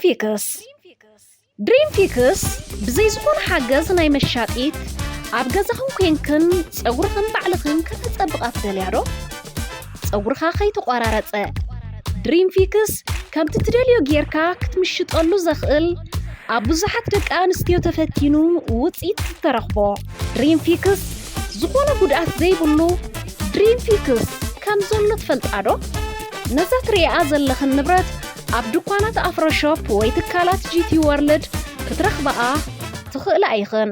ፊክስ ድሪም ፊክስ ብዘይ ዝኾነ ሓገዝ ናይ መሻጢት ኣብ ገዛኽን ኮንክን ጸጉርኽን ባዕልኽን ከተጸብቓ ትደልያ ዶ? ጸጉርኻ ከይተቋራረጸ ድሪም ፊክስ ከምቲ ትደልዮ ጌርካ ክትምሽጠሉ ዘኽእል ኣብ ብዙሓት ደቂ ኣንስትዮ ተፈቲኑ ውጽኢት ዝተረኽቦ ድሪም ፊክስ ዝኾነ ጉድኣት ዘይብሉ ድሪም ፊክስ ከም ዘሎ ትፈልጣ ዶ? ነዛ ትርእያ ዘለኽን ንብረት ኣብ ድኳናት ኣፍሮ ሾፕ ወይ ትካላት ጂ ቲ ወርልድ ክትረኽብኣ ትኽእላ ኢኽን።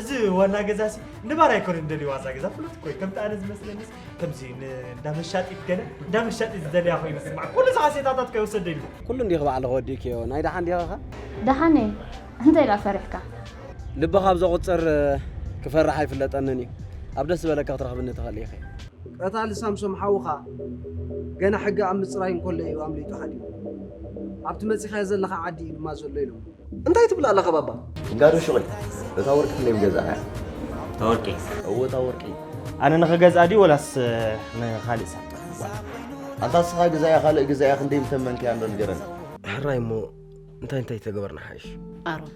እዚ ዋና ገዛሲ ንባር ኣይኮነን ደልዩ ዋዛ ገዛ ፍሉጥ እኮ እዩ። ከምቲ ኣነ ዝመስለኒስ ከምዚ ን- እንዳ መሻጢት ገለ እንዳ መሻጢት ዝደልያ ኮይኑ ስማዕ ኩሉ ዝሓሴታታት ከይወሰደ ኢሉ። ኩሉ እንዲኺ ባዕልኺ ወዲእክዮ ናይ ደሓን ዲኺ ኸ? ደሓን እየ። እንታይ ደኣ ፈሪሕካ? ልቢ ካብ ዘቑጽር ክፈርሕ ኣይፍለጠንን እዩ። ኣብ ደስ ዝበለኪ ክትረኽብኒ ትኽእሊ ኢኺ። ቀታሊ ሳምሶም ሓውኻ ገና ሕጊ ኣብ ምጽራይ እንከሎ እዩ ኣምሊጡ ሓዲጉ። ኣብቲ መጺኻዮ ዘለኻ ዓዲ እዩ ድማ ዘሎ ኢሎሞ። እንታይ ትብል ኣለኻ ባባ? ነጋዶ ሹቕ እየ። እታ ወርቂ ክንደይ ምገዛእኻያ? እታ ወርቂ? እወ እታ ወርቂ። ኣነ ንኽገዝኣ ድዩ ወላስ ንኻሊእ ሰብ? ኣንታ ንስኻ ግዛእያ ካልእ ግዛእያ ክንደይ ምተመንካያ እንዶ ንገረኒ። ሕራይ እሞ እንታይ እንታይ ተገበርና ሓይሽ? ኣሮን፣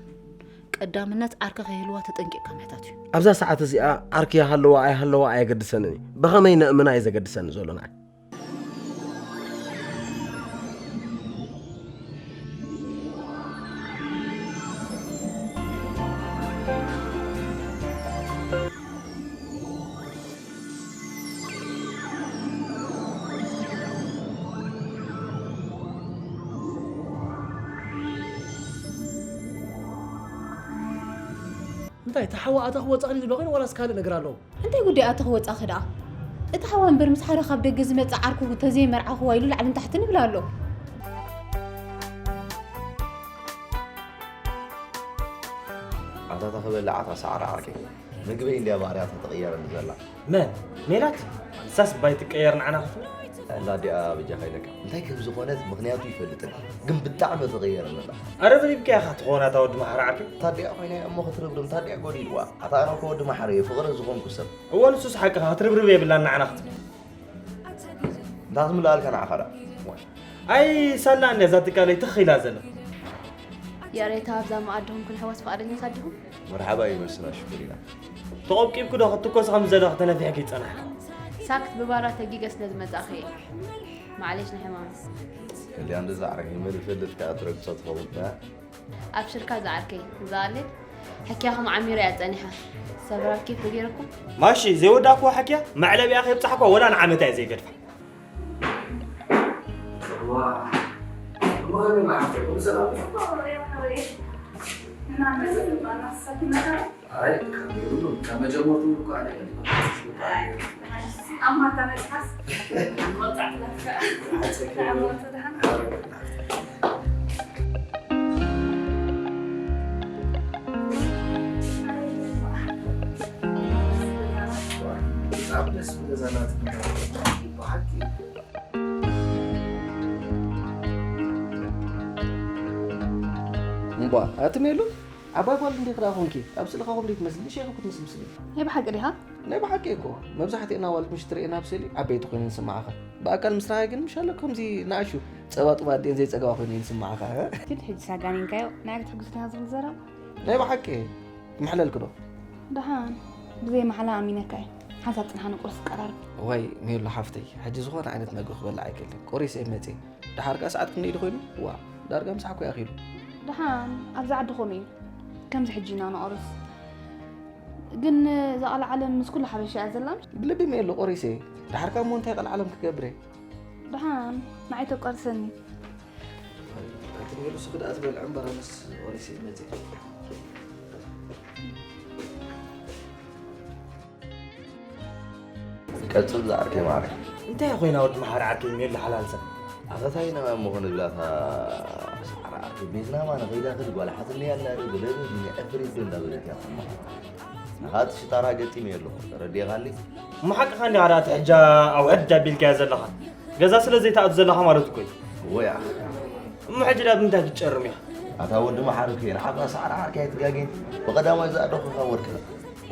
ቀዳምነት ዓርኪ ከይህልዋ ተጠንቂቕካ ምሕታት እዩ። ኣብዛ ሰዓት እዚኣ ዓርኪ ይሃልዋ ኣይሃልዋ ኣየገድሰንን እዩ። ብኸመይ ነእምና እዩ ዘገድሰኒ ዘሎ ንዓይ። እንታይ እቲ ሓዋ ኣታ ክወጻኒ ዝብሎ ኮይኑ ዋላስ ካልእ ነገር ኣለዎ? እንታይ ጉዳይ ኣታ ክወጻኺ ደኣ? እቲ ሓዋ እምበር ምስ ሓደ ካብ ደገ ዝመጽእ ዓርኩ ተዘይመርዓኽዋ ኢሉ ላዕልን ታሕትን ይብል ኣሎ። ኣታ እታ ክበልዕ ኣታ ሳዕሪ ዓርከይ ምግበይ እንድያ ባህርያ ተተቐየረኒ ዘላ። መን? ሜላት? ንሳስ ባይ ትቀየር ንዓና ክትብል? ኣላ ኣዲኣ በጃኻ ኢለካ እንታይ ከም ዝኾነት ምኽንያቱ ይፈልጥን ግን ብጣዕሚ ተቐየረኒ ኣላ። ኣረ ዘሪብካያ ኢኻ ትኾን ኣታ ወዲ ማሓራ ዓርከይ። ታዲኣ ኮይና እያ እሞ ክትርብርብ ታዲኣ ጎዲልዋ ኣታ ኣነ እኮ ወዲ ማሓረ እየ ፍቕሪ ዝኾንኩ ሰብ። እወ ንሱስ ሓቅኻ ክትርብርብ የብላን ንዓና ክትብል። እንታ ትምልኣልካ ንዓኻ ደኣ። ዋይ። ኣይ ሳላ እንድያ እዛ ትካለይ ትኽ ኢላ ዘላ። የሬታ ኣብዛ መኣድኹም ኩን ኣሕዋት ፍቓደኛታት ዲኹም? መርሓባ ይመስና ሽኮሪና። ተቖብቂብኪ ዶ ክትኮሲ ከም ዝደለኺ ተነፊሕኪ ዝጸናሕኪ? ሳክት ብባራ ተጊገ ስለ ዝመጻእኺ እየ። ማዕሌሽ ንሕማም። ከልያ እንደዛ ዓርኪ መን ይፈልጥ ከኣ ትረግጾ ትኸውን። ኣብሽርካ ዝዓርከይ ዝኣለ ሕክያኹም ዓሚረ እያ ጸኒሓ። ሰብራብ ኬፍ ዶ ገይረኩም? ማሺ ዘይወዳእክዋ ሓኪያ መዕለቢኣ ከይብጻሕኳ ወላ ንዓመታ እየ ዘይገድፋ። እዋ እዋ መሓመድ ኩሉ ሰላም። ኣይ ካብ ሁሉም ካብ መጀመርቱ እኮ ኣነ ኣማታ መጽሓስ መጣዕላትካ ተዓሞቱ ደሓን ብጣዕሚ ደስ ብገዛና ትግባ ብሓቂ እምቧ ኣትም የሉ ዓባይ ጓል እንዲኽ ደኣ ኾንኪ ኣብ ስእልኻ ከምደይ ትመስሊ ንሸይኺ ክትምስምስሊ ናይ ብሓቂ ዲኻ ናይ ብሓቂ እኮ መብዛሕትኤን ኣዋልድ ምሽ ትርእየን ኣብ ስእሊ ዓበይቲ ኮይነን ዝስምዓኻ። ብኣካል ምስ ረኣኻ ግን ምሻለ ከምዚ ንኣሹ ጸባ ጡብ ኣዴን ዘይጸገባ ኮይነን ዝስምዓኻ። እ? ግን ሕጂ ሳጋኒንካዮ ናይ ክትሕጉስና ዝብል ዘረባ? ናይ ብሓቂ ምሕለልክ ዶ? ደሓን ብዘይ ማሕላ ኣሚነካ እየ። ሓንሳብ ጽንሓ ንቁርሲ ቀራርብ። ዋይ ሜሉ ሓፍተይ፣ ሕጂ ዝኾነ ዓይነት መግቢ ክበልዕ ኣይክእልን። ቆሪሰ እየ መጽየ። ደሓር ከኣ ሰዓት ክንደይ ድኾይኑ? ዋ፣ ዳርጋ ምሳሕ እኮ ይኣኺሉ። ደሓን ኣብዚ ዓዲ ከምኡ እዩ። ከምዚ ሕጂ ኢና ንቆርስ። ግን እዛ ቃል ዓለም ምስ ኩሉ ሓበሻ እያ ዘላ። ብልቢ ሜሉ ቆሪሰ እየ። ደሓር ከኣ እሞ እንታይ ቃል ዓለም ክገብር እየ? ደሓን ንዓይ ተቋርሰኒ። ኣቲ ሜሉ ስኽዳኣ ትበልዕ እምበር ኣነስ ቆሪሰ እየ መጽየ። ቀጽል ዝዓርከይ ማዕረ። እንታይ ኮይና ወዲ መሓሪ ዓርከይ ሜሉ ሓላል ሰብ? ኣፈታይ ኢና እሞ ክንብላታ ሰዓራ ዓርከይ ቤትና ማነ ከይዳ ክል ጓል ሓትኒ ያላ ዶ ገለ ዶ ዲኒ ዕፍሪት ዶ እንዳበለት እያ እሞ። ንኻት ሽጣራ ገጢመ ኣለኹ። ተረዲኻሊ? እሞ ሓቅኻ እንዲኻ ደኣ እቲ ሕጃ ኣብ ሕጃ ቢልካያ ዘለኻ። ገዛ ስለ ዘይትኣቱ ዘለኻ ማለት እኮ እዩ። ወይ ኣኽ። እሞ ሕጂ ደኣ ብምንታይ ክትጨርም ኢኻ? ኣታ ወዲ መሓሪ ከ ንዓኻ ሰዓራ ዓርከይ ኣይትጋገ። ብቐዳማይ ዝኣደኹኻ ወርቅኻ።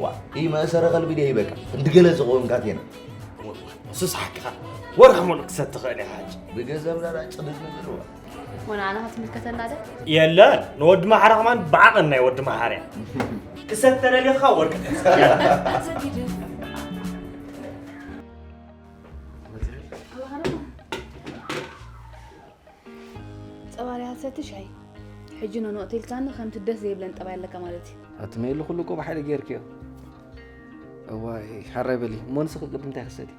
ዋ፣ ይመእሰረ ከልቢ ድየ ይበቃ። እንዲ ገለ ዝኸውን ካቴና። እሱስ ሓቅኻ። ወርሒ ሙሉእ ክሰቲ ትኽእል ኢኻ ሕጂ። ብገንዘብና ዳ ጽድድ ንብል ዋ። ወናና ክትምልከተና ደ? የለን፣ ንወዲ መሓራ ከማን ብዓቐን ናይ ወዲ መሓርያ። ክሰቲ ተደሊኻ ወርቂ ትሕስብ። ጸባ ድያ ትሰቲ ሻሂ? ሕጂ ነንወቕቲ ኢልካኒ ከምቲ ደስ ዘይብለን ጠባይ ኣለካ ማለት እዩ። ኣቲ ሜሉ ኩሉ እኮ ብሓይሊ ጌርክዮ። እዋይ፣ ሓራይ በሊ። እሞ ንስኺ ቅድሚ እንታይ ክሰቲ?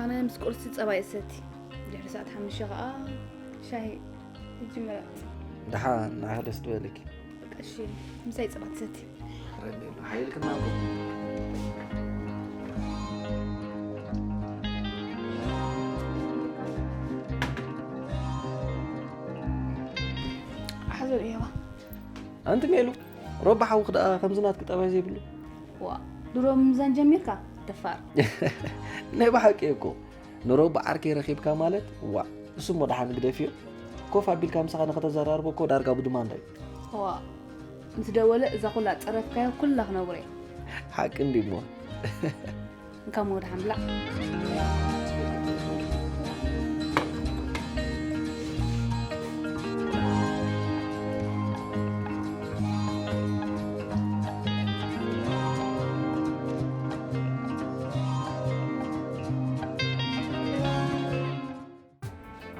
ኣነ ምስ ቁርሲ ጸባ እየ ዝሰቲ። ድሕሪ ሰዓት ሓሙሽተ ከኣ ሻሂ። ሕጂ ምረጽ። ደሓን፣ ንዓኺ ደስ ዝበለኪ። በቃ እሺ፣ ምሳይ ጸባ ትሰቲ። ሓይልክና እኮ። ሓዘር እየዋ። ኣንቲ ሜሉ፣ ሮባ ሓውክ ደኣ ከምዚ ናትኪ ጠባይ ዘይብሉ። ዋ፣ ድሮ ምምዛን ጀሚርካ? ደፋር። ናይ ብሓቂ እኮ። ንሮባ ዓርከይ ረኺብካ ማለት፣ ዋ፣ እሱ እሞ ደሓን ግደፍዮ። ኮፍ ኣቢልካ ምሳኻ ንኸተዘራርቦ እኮ ዳርጋ ብድማንዳ እዩ። ዋ፣ ምስ ደወለ እዛ ኩላ ጸረፍካዮ ኩላ ክነግሮ እየ። ሓቂ እንዲ እሞ። እንካ እሞ ደሓን ብላዕ።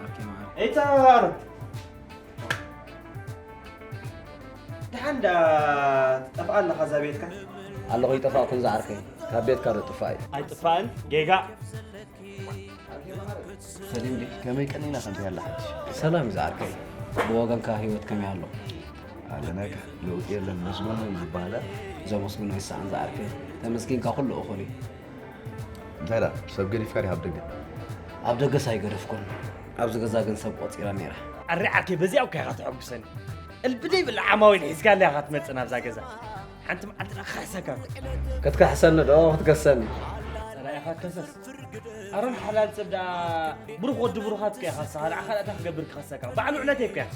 ኦኬ፣ ማዕረ። እታ ኣሮን። ደሓን ዳ ትጠፍኣ ኣለኻ እዛ ቤትካ? ኣለኹ ይጠፋእኩን ዝዓርከይ። ካብ ቤትካ ዶ ጥፋእ እዩ? ኣይጥፋእን፣ ጌጋ። ሰሊም ዲ፣ ከመይ ቀኒና ከምቲ ያለ ሓድሽ? ሰላም ዝዓርከይ። ብወገንካ ህይወት ከመይ ኣሎ? ኣለነካ፣ ለውጢ የለን፣ መስጎን ነው ይባላል። ዘመስግኖ ይሰኣን ዝዓርከይ። ተመስጊንካ ኩሉ እኹል እዩ። እንታይ ደኣ፣ ሰብ ገዲፍካ ዲኻ ኣብ ደገ? ኣብ ደገስ ኣይገደፍኩን። ኣብዚ ገዛ ግን ሰብ ቆጺራ ነይራ። ኣረ ዓርከይ፣ በዚኣ እኮ ኢኻ ተሐጉሰኒ። እልቢ ዘይብላ ዓማዊል ሒዝካለይ ኢኻ ትመጽእ ናብዛ ገዛ። ሓንቲ መዓልቲ ደኣ ክኽሕሰካ እኮ። ክትክሕሰኒ ዶ ክትከሰኒ? ጸላኢኻ ከሰስ። ኣሮን ሓላል ሰብ ደኣ ብሩኽ ወዲ ብሩኻት እኮ ኢኻ ንስኻ። ንዓኻ ደኣ እንታይ ክገብር ክኸሰካ? በዓል ውዕለተይ እኮ ኢኻ።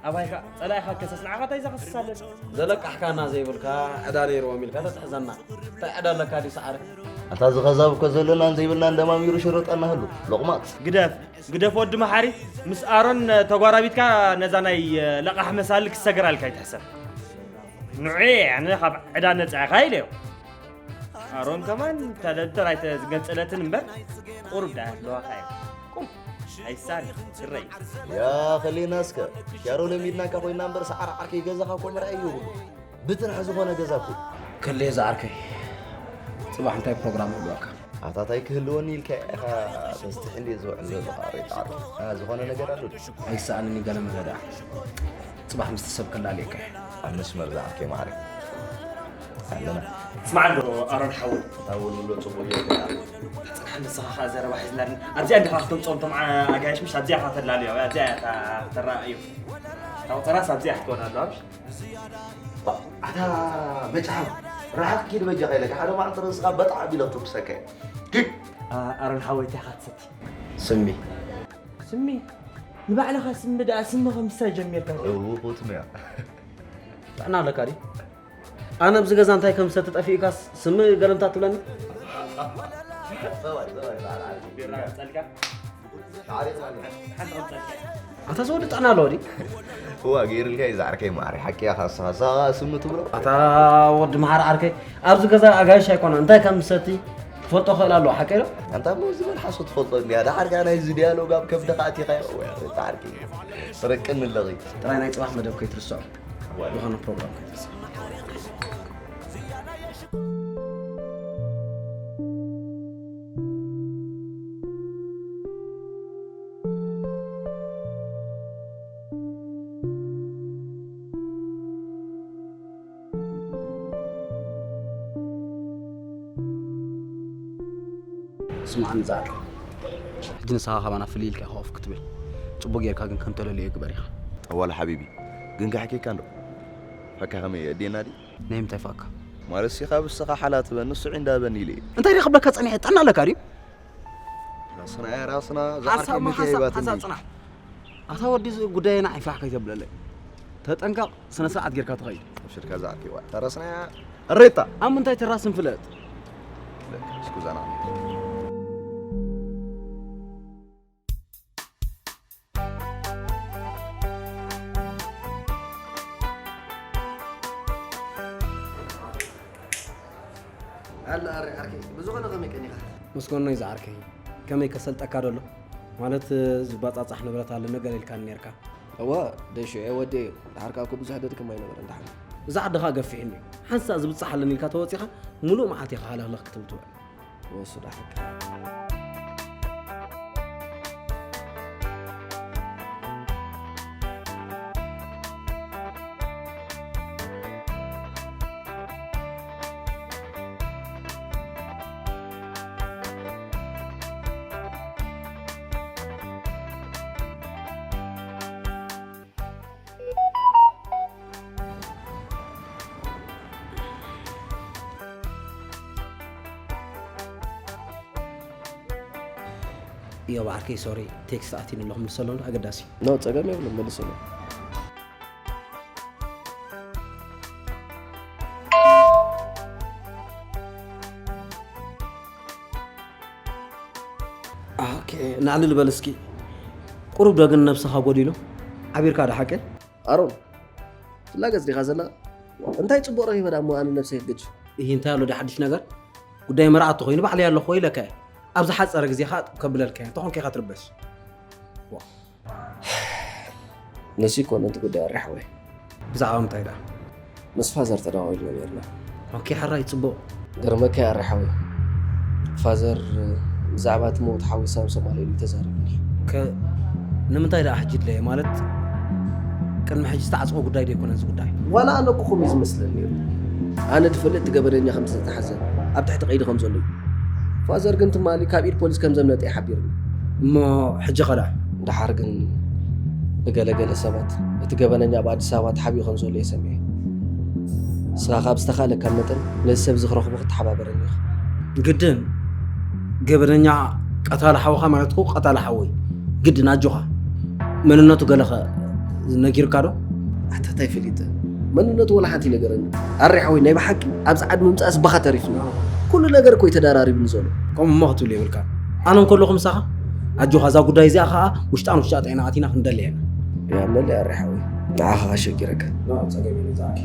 ኣባይካ ጸላኢኻ ከሰስ፣ ንዓኻ እንታይ ዘኸስስ ኣለኒ? ዘለቃሕካና ዘይብልካ ዕዳ ነይርዎም ኢልካ ተትሕዘና። እንታይ ዕዳ ኣለካ ድዩ ሰዓረ? ኣታ እዚ ኸዛብ እኮ ዘለናን ዘይብልናን ደማሚሩ ሽርጠና ህሉ። ሎቕማጽ። ግደፍ፣ ግደፍ ወዲ መሓሪ። ምስ ኣሮን ተጓራቢትካ ነዛ ናይ ለቓሕ መሳሊ ክሰገር ኣልካ ይትሕሰብ። ንዑ ኣነ ካብ ዕዳ ነጻ ኢኻ ኢለዮ። ኣሮን ከማን ተደብተር ኣይተዝገንጸለትን እምበር ቁሩብ ደኣ ኣለዋኻ እየ። ቁም፣ ኣይሳን፣ ስረይ። ያ ኸሌና እስከ፣ ያሮ ለሚድናካ ኮይና እምበር ሰዓር ዓርከይ ገዛኻ እኮ ምርኣይ እዩ ብሉ። ብጥራሕ ዝኾነ ገዛ እኮ። ከሌ ዝዓርከይ፣ ጽባሕ እንታይ ፕሮግራም ኣለካ? ኣታታይ ክህልወኒ ኢልካ ኢኻ ተስትሕል እየ ዝውዕል ዘለኹ ኣሬት ዓርኪ። ኣ፣ ዝኾነ ነገር ኣሎ ድዩ? ኣይሰኣንን እዩ ገለ መለ ደኣ። ጽባሕ ምስቲ ሰብ ከላልየካ እየ። ኣብ መስመር ዝዓርከይ ማዕረ። ኣለና። ስማዕ እንዶ ኣሮን ሓወይ። እታ ወልውሎ ጽቡቕ እየ ኢልካ። ጽናሕ ንስኻ ኸኣ ዘረባ ሒዝና ልን-፣ ኣብዚኣ እንዲኻ ክተምጽኦም እቶም ዓ-፣ ኣጋይሽ ምሽ ኣብዚኣ ኢኻ ተላልዮ፣ ኣብዚኣ ኢኻ ተራእዩ። እታ ቁጸራስ ኣብዚኣ ክትኮን ኣለዋ ምሽ? ኣታ መጭሓም፣ ርሓቕ ኪድ በጃኻ ኢለካ፣ ሓደ መዓልቲ ርእስኻ በጣዕ ኣቢለ ክትኩሰካ እየ። ኪድ! ኣ-፣ ኣሮን ሓወይ፣ እንታይ ኢኻ ትሰቲ? ስሚ። ስሚ? ንባዕልኻ ስሚ ደኣ ስሚ ከምስታይ ጀሚርካ? እው፣ ቁጥምያ። ጥዕና ኣለካ ድዩ? ኣነ ኣብዚ ገዛ እንታይ ከም ዝሰቲ ጠፊእካስ ስሚ ገለምታ ትብለኒ? ኣታ ሰወዲ ጥዕና ኣለዎ ድዩ? እዋ ገይርልካ እዩ ዝዓርከይ ማሪ ሓቂ ኢኻ ንስኻ ንስኻ ስሚ ትብሎ። ኣታ ወዲ መሓር ዓርከይ ኣብዚ ገዛ ኣጋይሽ ኣይኮነ እንታይ ከም ዝሰቲ ትፈልጦ ክእል ኣለዎ ሓቂ ዶ? ኣንታ እሞ እዚ መልሓሱ ትፈልጦ እንድያ ደሓር ከኣ ናይዚ ዲያሎግ ኣብ ከብድኻ ኣቲኻዮ። ወይ ኣታ ዓርከይ ረቅን ንለቒ። ጥራይ ናይ ጽባሕ መደብ ከይትርስዖ። ዝኾነ ፕሮግራም ከይትርስዖ። ስምዓኒ ዝዓርከይ፣ ሕጂ ንስኻ ካባና ፍልይ ኢልካ ኮፍ ክትብል፣ ጽቡቕ ጌርካ ግን ከም ተለልዮ ግበር ኢኻ። ጠዋል ሓቢቢ፣ ግን ከሕኪካ እንዶ ፈካ ከመይ የእድየና ድዩ? ናይ ምንታይ ፈካ? ማለት ሲ ካብ እስኻ ሓላ ትበኒ ንሱ ዒንዳ በኒ ኢለ እየ። እንታይ ደኣ ክብለካ ጸኒሐ? ጥዕና ኣለካ ድዩ? ራስና እያ ራስና፣ ዝዓርከይ ሓንሳብ እሞ መቼ ሓንሳብ፣ ይባትኒ? ሓንሳብ ጽናሕ። ኣታ ወዲ እዚ ጉዳየና ኣይፋሕ ከይተብለለይ። ተጠንቀቕ፣ ስነ ስርዓት ጌርካ ትኸይድ። ኣብሽርካ ዝዓርከይ ዋ፣ እታ ራስና እያ እሬታ። ኣብ ምንታይ ትራስን ፍለጥ። እስኩ ዛና። ኣላ ኣረ ዓርከይ፣ ብዝኾነ ከመይ ቀኒኻ? ምስጋናይ ዝዓርከይ፣ ከመይ ከሰልጠካ ደሎ? ማለት፣ ዝባጻጻሕ ንብረት ኣለኒ ገለ ኢልካኒ ኔርካ። እወ፣ ደሽዑ ወደዮ። ድሓር ከኣ እኮ ብዙሕ ደድክም ኣይነበረን ደሓን። እዛ ዓዲ ከኣ ገፊሕኒ እዩ። ሓንሳእ ዝብጻሕ ኣለኒ ኢልካ ተወጺኻ፣ ሙሉእ መዓልቲ ኢኻ ሃለኽለኽ ክትብል ትውዕል። ወሱ ደሓን። እዮብ ዓርከይ ሶሪ ቴክስት ኣትዩኒ ኣሎ ክምልሰሉ ዶ ኣገዳሲ? ኖ ጸገም የብሉን መልሰሉ። ኦኬ፣ ናዕልል በል እስኪ። ቁሩብ ዶ ግን ነብስኻ ጎዲሉ? ዓቢርካ ዶ ሓቂ? ኣሮን፣ ትላገጽ ዲኻ ዘለኻ? እንታይ ጽቡቕ ረኺበ ደኣ እሞ ኣነ ነብሰይ ክገድፍ? እሂ፣ እንታይ ኣሎ ዶ ሓድሽ ነገር? ጉዳይ መርዓ እንተኾይኑ ባዕለይ ኣለኹ ኢለካ እየ። ኣብ ዝሓጸረ ግዜ ኸኣ ከብለልካ እየ። እንተኾንካ ኢኻ ትርበሽ። ዋ። ንሱ ይኮነ እቲ ጉዳይ ኣሬ ሓወይ። ብዛዕባ ምንታይ ደኣ? ምስ ፋዘር ተደዋዊልና ነይርና። ኦኬ፣ ሕራይ፣ ጽቡቕ። ገርመካ ኣሬ ሓወይ። ፋዘር ብዛዕባ እቲ ሞት ሓወይ ሳምሶም ኣልዒሉ ተዛሪቡኒ። ከ-፣ ንምንታይ ደኣ ሕጂ ድለየ? ማለት፣ ቅድሚ ሕጂ ዝተዓጽወ ጉዳይ ዶ ኣይኮነን እዚ ጉዳይ? ዋላ ኣነ እኮ ከምኡ እዩ ዝመስለኒ ነይሩ። ኣነ ድፈልጥ እቲ ገበነኛ ከም ዝተታሕዘ፣ ኣብ ትሕቲ ቀይዲ ከም ዘሎ እዩ። ፋዘር ግን ትማሊ ካብ ኢድ ፖሊስ ከም ዘምለጠ እዩ ሓቢሩኒ። እሞ ሕጂ ኸ ደኣ? ደሓር ግን ብገለገለ ሰባት እቲ ገበነኛ ኣብ ኣዲስ ኣበባ ተሓቢኡ ከም ዘሎ እየ ሰሚዐ። ንስኻ ካብ ዝተኻእለካ መጠን ነዚ ሰብ እዚ ክረኽቦ ክትተሓባበረኒ ኢኻ። ግድን ገበነኛ ቀታሊ ሓውኻ ማለት እኮ ቀታሊ ሓወይ። ግድን ኣጆኻ። መንነቱ ገለኸ ነጊርካ ዶ? ኣታ እንታይ ፈሊጠ? መንነቱ ወላ ሓንቲ ይነገረኒ። ኣሬ ሓወይ ናይ ብሓቂ ኣብዚ ዓዲ ምምጻእስ ባኻ ተሪፍኒ። ኩሉ ነገር እኮ እዩ ተደራሪብኒ ዘሎ። ከምኡ እሞ ክትብል የብልካን። ኣነ እንከለኹ ምሳኻ ኣጆኻ፣ እዛ ጉዳይ እዚኣ ኸኣ ውሽጣ ንውሽጣ ጥዕና ኣቲና ክንደልያ ኢና። ያ መለይ ኣሬ ሓወይ፣ ንዓኻ ከሸጊረካ። ኖ፣ ጸገም የለን፣ ዝኣኪ።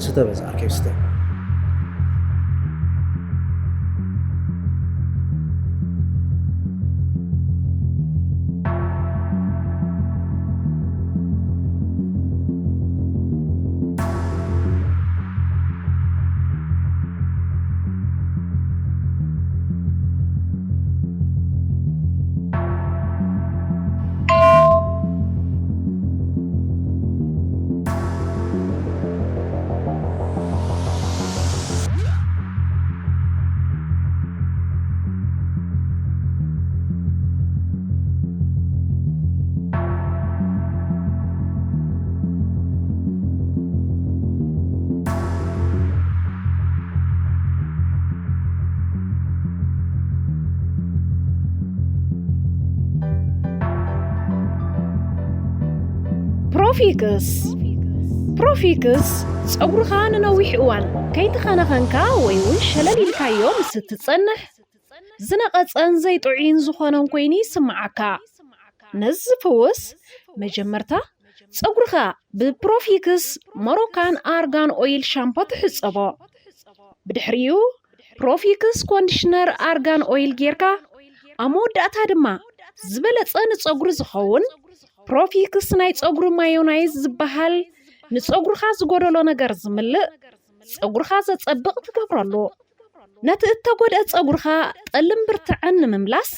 ስተ በዛ ኣርከይ ስተ። ፕሮፊክስ። ፕሮፊክስ ጸጉርኻ ንነዊሕ እዋን ከይተኸናኸንካ ወይ እውን ሸለል ኢልካዮ ምስ እትጸንሕ፣ ዝነቐጸን ዘይጥዑይን ዝኾነን ኮይኑ ይስምዓካ። ነዚ ዝፍውስ፣ መጀመርታ ጸጉርኻ ብፕሮፊክስ ሞሮካን ኣርጋን ኦይል ሻምፖ ትሕጸቦ። ብድሕሪኡ ፕሮፊክስ ኮንዲሽነር ኣርጋን ኦይል ጌርካ ኣብ መወዳእታ ድማ ዝበለጸ ንጸጉሪ ዝኸውን ፕሮፊክስ ናይ ጸጉሪ ማዮናይዝ ዝበሃል ንጸጉርኻ ዝጎደሎ ነገር ዝምልእ ጸጉርኻ ዘጸብቕ ትገብረሉ። ነቲ እተጎድአ ጸጉርኻ ጠልን ብርትዐን ንምምላስ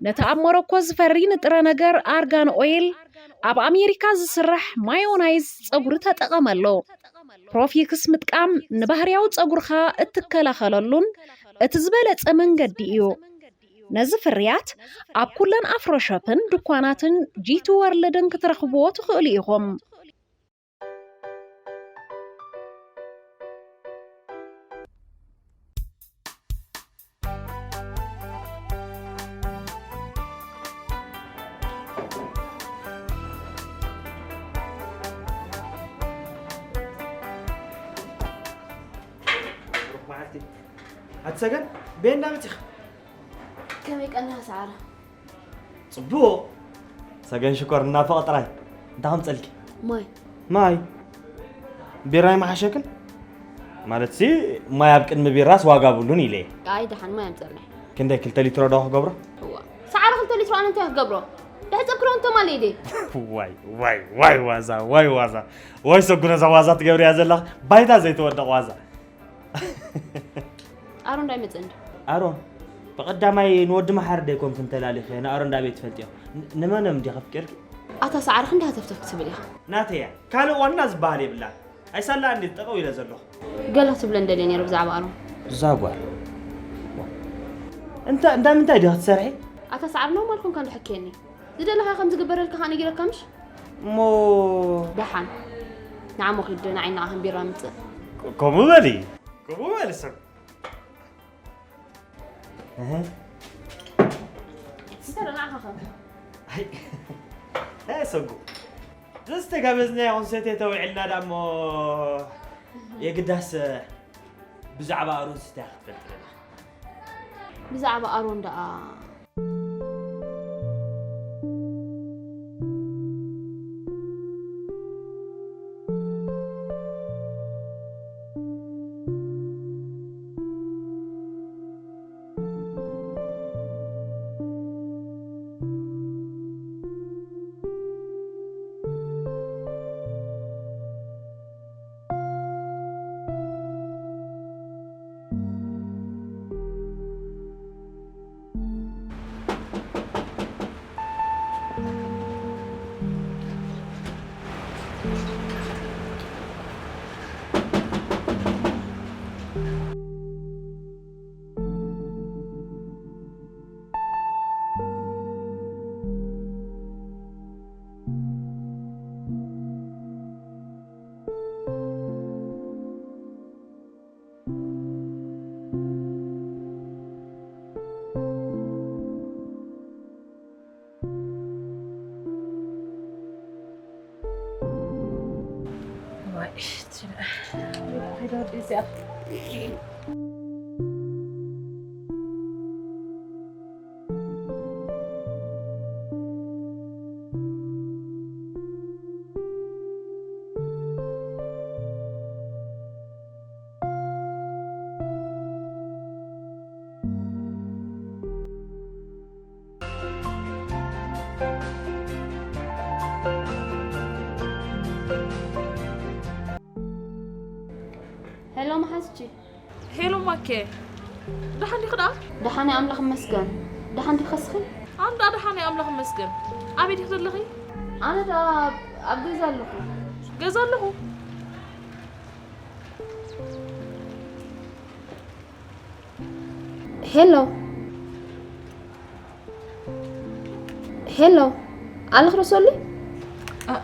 ነቲ ኣብ ሞሮኮ ዝፈሪ ንጥረ ነገር ኣርጋን ኦይል ኣብ ኣሜሪካ ዝስራሕ ማዮናይዝ ጸጉሪ ተጠቐመሉ። ፕሮፊክስ ምጥቃም ንባህርያዊ ጸጉርኻ እትከላኸለሉን እቲ ዝበለጸ መንገዲ እዩ። ነዚ ፍርያት ኣብ ኩለን ኣፍሮ ሾፕን ድኳናትን ጂቲ ወርልድን ክትረኽብዎ ትኽእሉ ኢኹም። ብሩኽ መዓልቲ። ኣቲ ሰገን፣ በየንዳ መጺኻ? ከመይ ቀኒኻ ሰዓረ? ጽቡቕ። ሰገን ሽኮር እናፈቐ ጥራይ። እንታይ ከምጸልኪ? ማይ። ማይ? ቢራ ኣይመሓሸክን? ማለትሲ፣ ማይ ኣብ ቅድሚ ቢራስ ዋጋ ብሉን ኢለ እየ። ኣይ፣ ደሓን ማይ ኣምጽኣለይ። ክንደይ፣ ክልተ ሊትሮ ዶ ክገብሮ? እዋ። ሰዓረ ክልተ ሊትሮ ኣነ እንታይ ክገብሮ? ብሕጸብ ክረውን ተማሊ ኢደ። ዋይ፣ ዋይ፣ ዋይ ዋዛ፣ ዋይ ዋዛ። ወይ ሰጉ ነዛ ዋዛ ትገብርያ ዘለኽ፣ ባይታ ዘይትወደቕ ዋዛ። ኣሮን ዶ ኣይመጽእን ዶ? ኣሮን፣ ብቐዳማይ ንወዲ መሓሪ ዶ ኣይኮንክን ተላሊኸ፣ ንኣሮን ዶ ኣበይ ትፈልጥዮ? ን-፣ ንመን እዮም ዲኻ ኣፍቂርኪ? ኣታ ሰዓረ ክንዲ ሃተፍተፍ ክትብል ኢኻ። ናተያ፣ ካልእ ዋና ዝበሃል የብላን። ኣይሳላ እንዴት ጠጠው ኢለ ዘለኹ። ገለ ክትብለኒ ደልየ ነይረ ብዛዕባ ኣሮን። እዛ ጓል። እንታ-፣ እንዳ ምንታይ ዲኻ ትሰርሒ? ኣታ ሰዓረ ኖርማል ኮንካ እንድሕር ክየኒ። ዝደለኻዮ ከም ዝግበረልካ ኸኣ ነጊረካ ምሽ? እሞ ደሓን። ንዓሞ ኺድ ንዓይ ንዓኽን ቢራ ምጽእ። ክ-፣ ከምኡ በሊ። ከምኡ በሊ ሰብ። እህ። እንታይ ደኣ ንዓኻ ኸ? ኣይ። እ፣ ሰጉ። ዝስተ ጋበዝና ይኹን ሰትየ ተውዒልና ደኣ እሞ የግዳስ ብዛዕባ ኣሮን ስታይ ክትፈልጥ ደለኻ። ብዛዕባ ኣሮን ደኣ ሄሎ መሓዝቺ። ሄሎ ማኬ፣ ደሓን ዲኺ ደኣ? ደሓን እየ ኣምላኽ ይመስገን። ደሓን ዲኺ እስኺ? ኣነ ደኣ ደሓን እየ ኣምላኽ ይመስገን። ኣበይ ዲኺ ዘለኺ? ኣነ ደኣ ኣብ፣ ኣብ ገዛ ኣለኹ። ገዛ ኣለኹ? ሄሎ። ሄሎ፣ ኣለኽ ዶ ሶሊ? ኣ-፣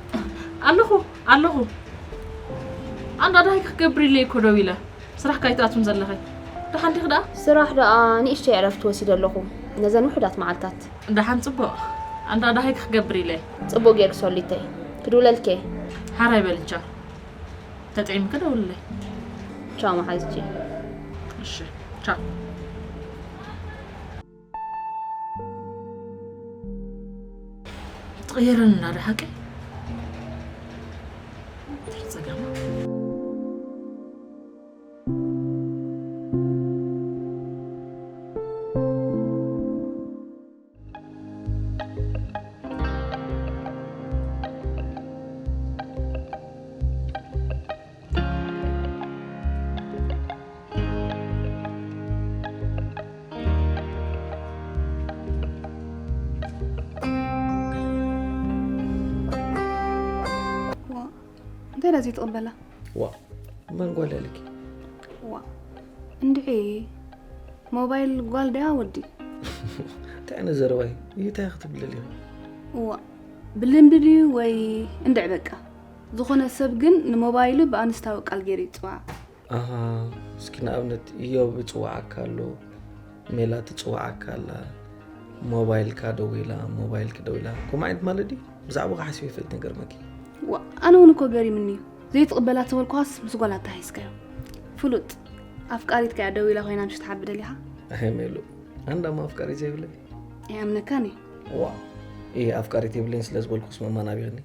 ኣለኹ፣ ኣለኹ። ኣንዳ ደሃይ ክገብር ኢለ እኮ ደው ኢለ። ስራሕ ካይትኣቱን ዘለኸ። ደሓን ዲኺ ደኣ? ስራሕ ደኣ ንእሽተይ ዕረፍቲ ወሲደ ኣለኹ። ነዘን ውሑዳት መዓልታት። ደሓን ጽቡቕ። ኣንዳ ደሃይ ክገብር ኢለ። ጽቡቕ ጌርኪ ሶሊተይ። ክድውለልኪ እየ። ሓራይ በልቻ። ተጥዒምኪ ደውልለይ። ቻው መሓዝቼ። እሺ ቻው። ትቕየረልና ዶ ሓቂ? እንታይ ጸገማ? እንታይ ዳ ዘይትቕበላ? ዋ መን ጓል ያለኪ? ዋ እንድዒ ሞባይል ጓል ድያ ወዲ? እንታይ ዓይነት ዘረባ እዩ? እንታይ ክትብልል እዩ? ዋ ብልምዲ ድዩ ወይ እንድዕ በቃ ዝኾነ ሰብ ግን ንሞባይሉ ብኣንስታዊ ቃል ገይሩ ይፅዋዕ። ኣሃ እስኪ ንኣብነት እዮብ ይፅዋዓካ ኣሎ፣ ሜላ ትፅዋዓካ ኣላ፣ ሞባይልካ ደዊላ፣ ሞባይልኪ ደዊላ ከምኡ ዓይነት ማለት ድዩ? ብዛዕባኻ ሓሲበ ይፈልጥ ነገር መኪ። ዋ ኣነ እውን እኮ ገሪምኒ እዩ ዘይትቕበላ ተበልኳስ ምስ ጓል ኣተሃይዝካዮ። ፍሉጥ ኣፍቃሪትካ እያ ደዊላ ኮይና ምሽ ትሓቢ ደሊኻ? ኣይ ሜሉ ኣንዳማ ኣፍቃሪ ዘይብለይ። ኣይኣምነካን እዩ። ዋ እየ ኣፍቃሪት የብለይን ስለ ዝበልኩስ መማን ኣብይኽኒ።